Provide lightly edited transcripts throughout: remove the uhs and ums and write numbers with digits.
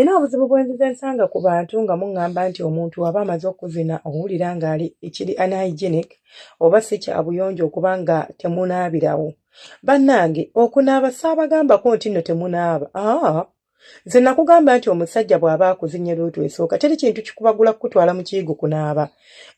Nina obuzibu bwe nzize nsanga ku bantu nga muŋŋamba nti omuntu aba amaze okuzina owulira ng'ali ekiri unhygienic oba si kya buyonjo okuba nga temunaabirawo. Bannange okunaaba saabagambako nti nno temunaaba. Aa nze nakugamba nti omusajja bw'aba akuzinye luutu esooka teri kintu kikubagula kukutwala mu kiyigo kunaaba.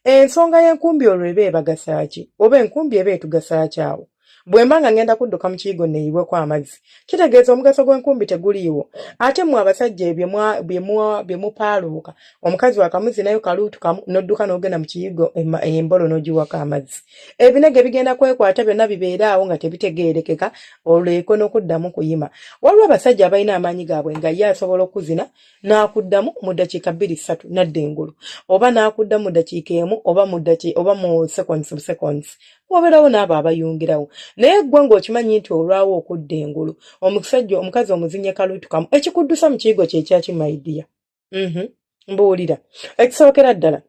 Ensonga y'enkumbi olwo eba ebagasa ki oba enkumbi eba etugasa ki awo? Bwe mba nga ŋŋenda kudduka mu kiyigo nneeyiweko amazzi, kitegeeza omugaso gw'enkumbi teguliiwo. Ate mmwe abasajja ebyo bye mupaaluuka, omukazi wakamuzinayo kaluutu kamu n'odduka n'ogenda mu kiyigo embolo n'ogiwako amazzi. Ebinege bigenda kwekwata byonna bibeere awo nga tebitegeerekeka olweko n'okuddamu kuyima. Waliwo abasajja abalina amaanyi gaabwe nga ye asobola okuzina n'akuddamu mu ddakiika bbiri ssatu n'adda engulu oba n'akuddamu mu ddakiika emu oba mu oba mu seconds seconds wabeerawo n'abo abayungirawo. Naye ggwe ng'okimanyi nti olwawo okudda engulu, omusajja omukazi omuzinye kaluutu kamu, ekikuddusa mu kiyigo kye kyaki, my dear? Mbuulira. Ekisookera ddala,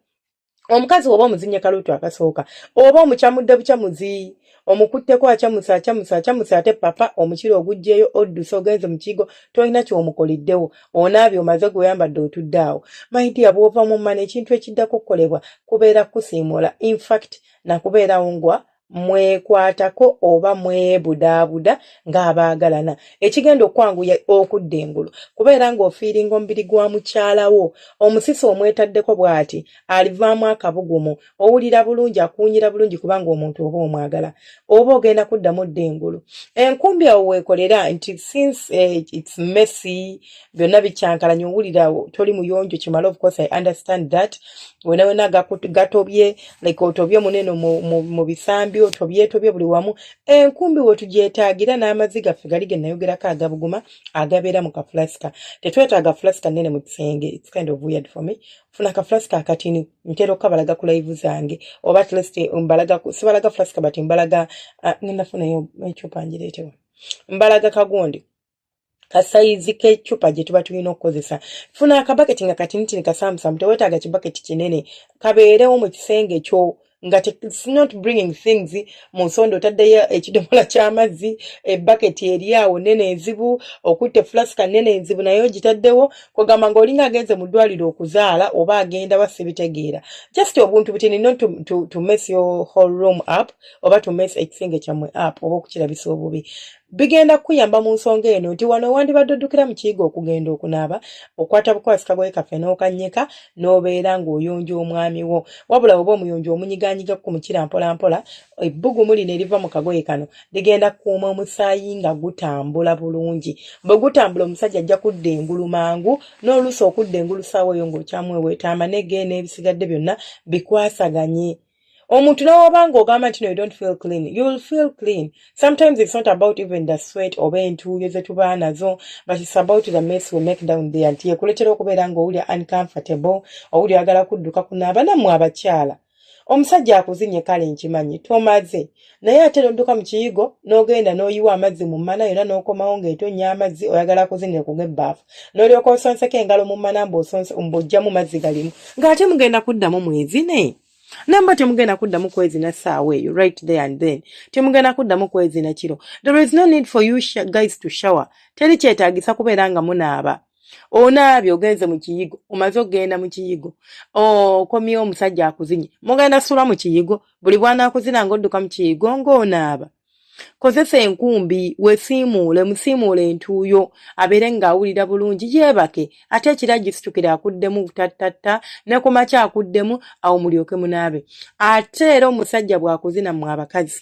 omukazi oba omuzinye kaluutu akasooka oba omukyamudde bukyamuzi, omukutteko akyamuse akyamuse akyamuse, ate papa omukira oguggyeyo, odduse ogenze mu kiyigo, tolina ky'omukoliddewo, onaabye omaze gweyambadde otudde awo. My dear, bw'ova mu mmana, ekintu ekiddako okukolebwa kubeera kusiimuula, infact nakubeerawo ngwa mwekwatako oba mwebudaabuda ng'abaagalana. Ekigenda okwanguya okudda engulu kubeera ng'ofiiringa omubiri gwa mukyalawo, omusisi omwetaddeko bw'ati alivaamu akabugumu, owulira bulungi, akuwunyira bulungi, kubanga omuntu oba omwagala oba ogenda kuddamu dda engulu. Enkumbi awo weekolera nti since it's messy, byonna bikyankalanya, owulira toli muyonjo kimala. Of course I understand that wena wena gatobye, like otobye munene mu bisambi, otobyetobye buli wamu. Enkumbi we tugyetaagira n'amazzi gaffe gali ge nayogerako agabuguma agabeera mu kafulasika. Tetwetaaga fulasika nnene mu kisenge, it's kind of weird for me. Funa kafulasika akatini, ntera okukabalaga ku live zange oba at least mbalaga, sibalaga fulasika but mbalaga, ngenda funayo ecupa ngireetewa, mbalaga kagundi kasayizi k'eccupa gye tuba tulina okukozesa. Funa akabaketi nga katinitini kasaamusaamu, teweetaaga kibaketi kinene, kabeerewo mu kisenge kyo nga it's not bringing things mu nsonda. Otaddeyo ekidomola ky'amazzi, ebaketi eri awo nene enzibu, okutta efulasika nene enzibu naye ogitaddewo, kwegamba ng'olinga agenze mu ddwaliro okuzaala oba agenda basibitegeera. Just obuntu butini, not to mess your whole room up oba to mess ekisenge kyammwe up oba okukirabisa obubi. Bigenda kukuyamba mu nsonga eno nti wano wandibadde oddukira mu kiyigo okugenda okunaaba, okwata bukwasi kagoye kaffe n'okanyeka n'obeera ng'oyonja omwami wo. Wabula oba omuyonjo omunyiganyiga ku mukira mpolampola, ebbugumu lino eriva mu kagoye kano ligenda kukuuma omusaayi nga gutambula bulungi. Bwe gutambula, omusajja ajja kudda engulu mangu, n'oluusi okudda engulu saawa eyo ng'okyamweweeta amanege n'ebisigadde byonna bikwasaganye. Omuntu n'oba ng'ogamba nti no, you don't feel clean, you will feel clean. Sometimes it's not about even the sweat oba entuuyo ze tuba nazo, but it's about the mess we make down there, nti ekuleetera okubeera ng'owulira uncomfortable, owulira oyagala kudduka kunaaba. Nammwe abakyala, omusajja akuzinye, kale nkimanyi tomaze, naye ate n'odduka mu kiyigo n'ogenda n'oyiwa amazzi mu mmana yonna n'okomawo ng'etonnya amazzi, oyagala kuzinira ku g'ebbaafu n'olyoka osonseko engalo mu mmana mbw'oggyamu mazzi galimu, ng'ate mugenda kuddamu mwezine. Namba temugenda kuddamu kwezina ssaawa eyo, right there and then temugenda kuddamu kwezina kiro. There is no need for you guys to shower. Teri kyetaagisa kubeera nga munaaba. Onaabye, ogenze mu kiyigo, omaze okugenda mu kiyigo, okomyewo, omusajja akuzinye, mugenda sula mu kiyigo. Buli bw'anaakuzina ng'odduka mu kiyigo ng'onaaba. Kozesa enkumbi, weesiimuule, musiimuule entuuyo, abeere ng'awulira bulungi, yeebake, ate ekiro agisitukire akuddemu tattatta, ne ku makya akuddemu, awo mulyoke munaabe. Ate era omusajja bw'akuzina, mmwe abakazi,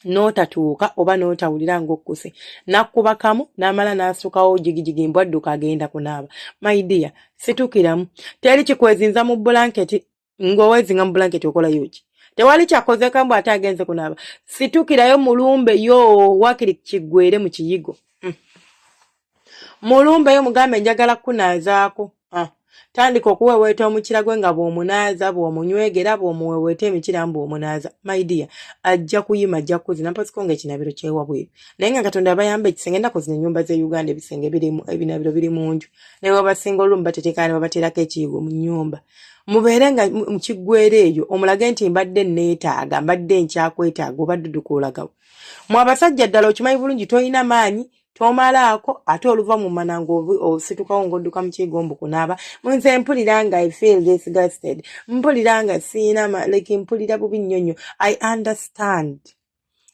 n'otatuuka oba n'otawulira ng'okkuse, n'akkuba kamu n'amala n'asitukawo jigijigi mbw adduka agenda kunaaba, my dear, situkiramu. Teri kikwezinza mu bulanketi. Ng'owezinga mu bulanketi okolayo ki? Tewali kyakozeka mbu ate agenze kunaaba. Situkirayo mulumbe yo, wakiri kiggwere mu kiyigo. Mulumbeyo mugambe njagala kukunaazaako. Ah. Tandika okuweweeta omukira gwe nga bw'omunaaza, bw'omunywegera, bw'omuweweeta emikira mbw'omunaaza. My dear, ajja kuyima, ajja kukuzina mpoziko ng'ekinabiro kyewabweru. Naye nga Katonda abayamba ekisenge, ennaku zino ennyumba z'e Uganda ebisenge birimu ebinabiro biri mu nju, naye wabasinga olumu bateteekana ne babateerako ekiyigo mu nnyumba. Mubeere nga mukiggwera eyo, omulage nti mbadde neetaaga, mbadde nkyakwetaaga, oba dduduka olagawo. Mwe abasajja, ddala okimanyi bulungi tolina maanyi. Tomalaako ate oluva mu mana ng'ositukawo ng'odduka mu kiyigo mbu kunaaba. Nze mpulira nga I feel disgusted, mpulira nga siina, like mpulira bubi nnyo nnyo. I understand,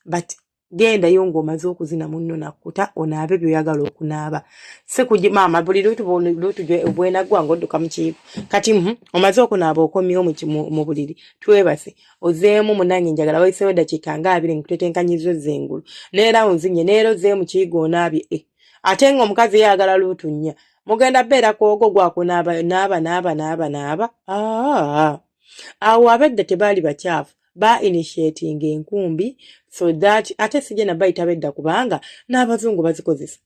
but gendayo ng'omaze okuzina munno nakkuta, onaabe by'oyagala okunaaba, si kugi maama buli lutu lutu bwenaggwa ng'odduka mu kiyigo. Kati omaze okunaaba, okomyewo mu buliri, twebase, ozeemu munange njagala wayiseewo eddakiika nga 20 nkutetenkanyiza ozza engulu, neera onzinye, neera ozeemu mu kiyigo onaabye. E ate ng'omukazi yeeyagala luutu nnya, mugenda beera kwogo gwakunaaba naaba naaba naaba naaba. Awo abedda tebaali bakyafu, ba initiating enkumbi so that ate sijja nabayita bedda kubanga n'abazungu bazikozesa,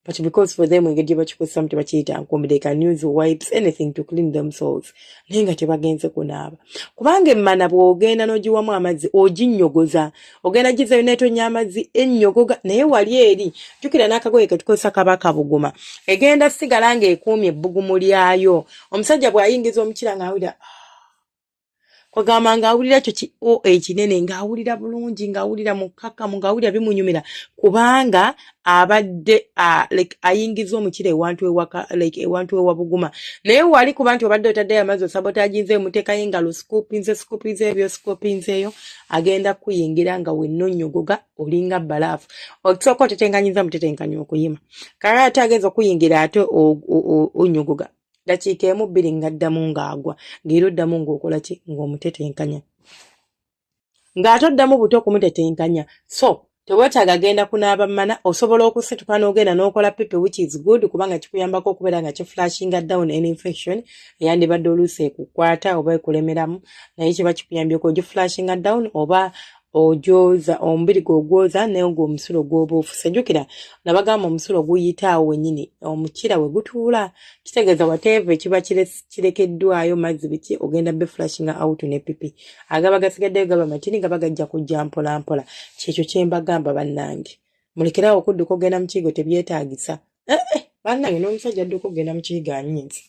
but because for them engeri gye bakikozesamu tebakiyita nkumbi. They can use wipes, anything to clean themselves, naye nga tebagenze kunaaba, kubanga emmana bw'ogenda n'ogiwamu amazzi oginnyogoza, ogenda gizayo neetonya amazzi ennyogoga. Naye wali eri jjukira n'akagoye ke tukozesa kaba kabuguma, egenda sigala ng'ekuumye ebbugumu lyayo. Omusajja bw'ayingiza omukira ng'awulira, kwegamba ng'awulira ekyo ki o ekinene, ng'awulira bulungi, ng'awulira mukkakkamu, ng'awulira bimunyumira, kubanga abadde like ayingiza omukira ewantu ewaka, like ewantu ewabuguma. Naye wali kuba nti obadde otaddeyo amazzi, osabotaginze, muteekayo engalo, scoopinze, scoopinze ebyo, scoopinzeeyo, agenda kuyingira nga wennonnyogoga olinga balaafu. Okusooka otetenkanyiza mutetenkanya okuyima, kale ate agenza okuyingira ate onyogoga dakiika emu bbiri ng'addamu ng'agwa, ng'era oddamu ng'okola ki, ng'omutetenkanya, ng'ate oddamu buto okumutetenkanya. So teweetaaga genda kunaaba mmana, osobola okusituka n'ogenda n'okola pipi, which is good, kubanga kikuyambako okubeera nga kiflushinga down any infection eyandibadde oluusi ekukwata oba ekulemeramu, naye kiba kikuyambyeko ogiflushinga down oba ogyoza omubiri gwe ogwoza naye ogwo omusulo gw'oba ofuse. Jjukira nabagamba omusulo guyita awo wennyini omukira we gutuula, kitegeeza whatever ekiba kirekeddwayo, mazzi biki, ogenda be flushinga out ne pipi, agaba gasigaddeyo gaba matini, gaba gajja kujja mpola mpola. Kyekyo kye mbagamba bannange, mulekerawo okudduka ogenda mu kiyigo, tebyetaagisa. Eh, eh, bannange, n'omusajja adduka okugenda mu kiyigo anyinza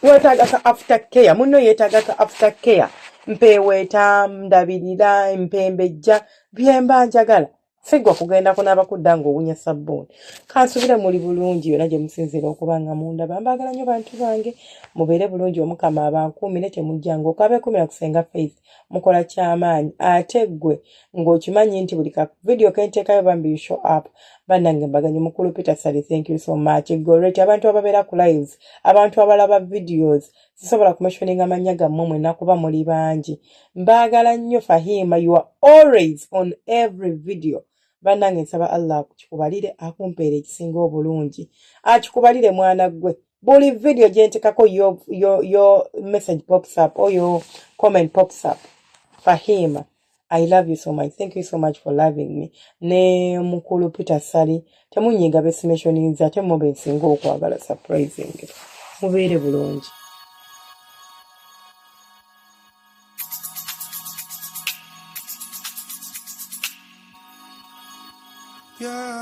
weetaaga ka after care, munno yeetaaga ka after care, mpeeweeta, ndabirira, mpembejja, byemba njagala, sigwa kugenda kunaaba kudda ng'owunya sabbuuni. Kansubire muli bulungi yonna gye musinziira okuba nga mundaba. Mbaagala nnyo bantu bange, mubeere bulungi, Omukama abankuumire, temujjanga okabeekumira kusenga Faith, mukola kyamaanyi. Ate ggwe ng'okimanyi nti buli ka video kenteekayo bambi you show up. Bannange mbaganyi mukulu Peter Sali, thank you so much. Goret, abantu ababeera ku lives, abantu abalaba videos, sisobola kumentioninga amannya gammwe mwenna kuba muli bangi. Mbaagala nnyo. Fahima, you are always on every video. Bannange nsaba Allah akikubalire, akumpeera ekisinga obulungi, akikubalire mwana ggwe. Buli video gye ntekako your message pops up or your comment pops up. Fahima, I love you so much, thank you so much for loving me. Ne mukulu Peter Sali, temunyiiga besimentioninza, ate mube nsinga okwagala surprising. Mubeere bulungi. Yeah.